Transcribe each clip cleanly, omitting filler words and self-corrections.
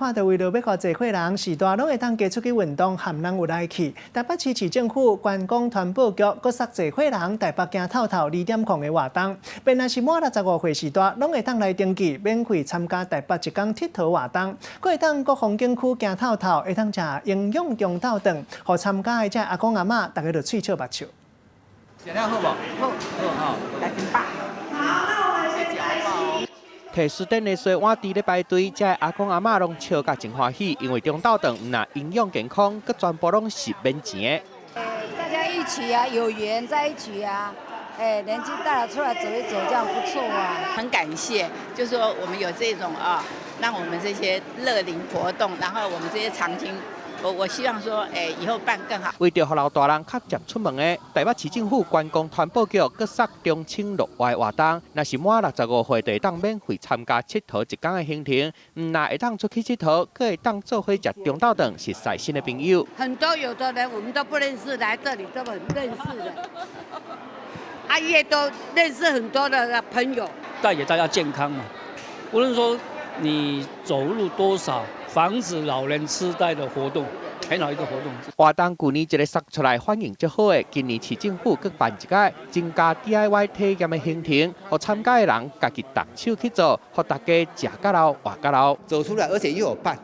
看著為著欲予濟歲人序大攏會當加出去運動，和人有來去。台北市市政府觀光團報局閣捒濟歲人台北行透透2.0的活動，便若是滿65歲序大，攏會當來登記免費參加台北一工𨑨迌活動，閣會當各風景區行透透，會當食營養中晝頓，予參加的這阿公阿嬤，逐家就喙笑目笑。食了好無？好，好，來真飽。提書頂的洗碗池咧排隊，這阿公阿嬤攏笑甲真歡喜，因為中晝頓毋但營養健康，閣全部攏是免錢的。大家一起啊，有緣在一起啊，哎，年紀大了出來走一走，這樣不錯啊。很感謝，就是說我們有這種啊，讓我們這些樂齡活動，然後我們這些長青。我希望說，以後辦更好。為著予老大人較捷出門的，台北市政府觀光團報局閣捒中青樂活活動，若是滿65歲就會當免費參加𨑨迌一工的行程，毋但會當出去𨑨迌，閣會當做伙食中晝頓，熟似新的朋友。很多有的人我們都不認識，來這裡都很認識的，阿爺都認識很多的朋友，帶給大家健康嘛。無論說你走路多少。防止老人痴呆的活動，很好一個活動。活動舊年一个捒出來反應足好的，今年市政府閣辦一個增加 DIY 體驗的行程，予參加的人家己動手去做，予大家食甲老，活甲老。走出來，而且又有伴，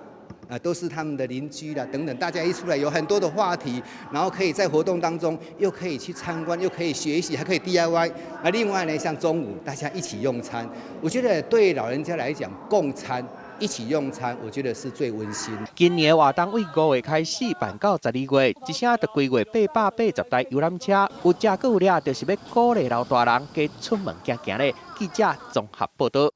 啊，都是他們的鄰居啦，等等，大家一出來有很多的話題，然後可以在活動當中又可以去參觀，又可以學習，還可以 DIY。那另外呢，像中午大家一起用餐，我覺得對老人家來講，共餐。一起用餐，我覺得是最溫馨。今年活動對5月開始辦到12月，一聲就規劃880台遊覽車，有食閣有掠，就是欲鼓勵老大人加出門行行咧。記者綜合報導。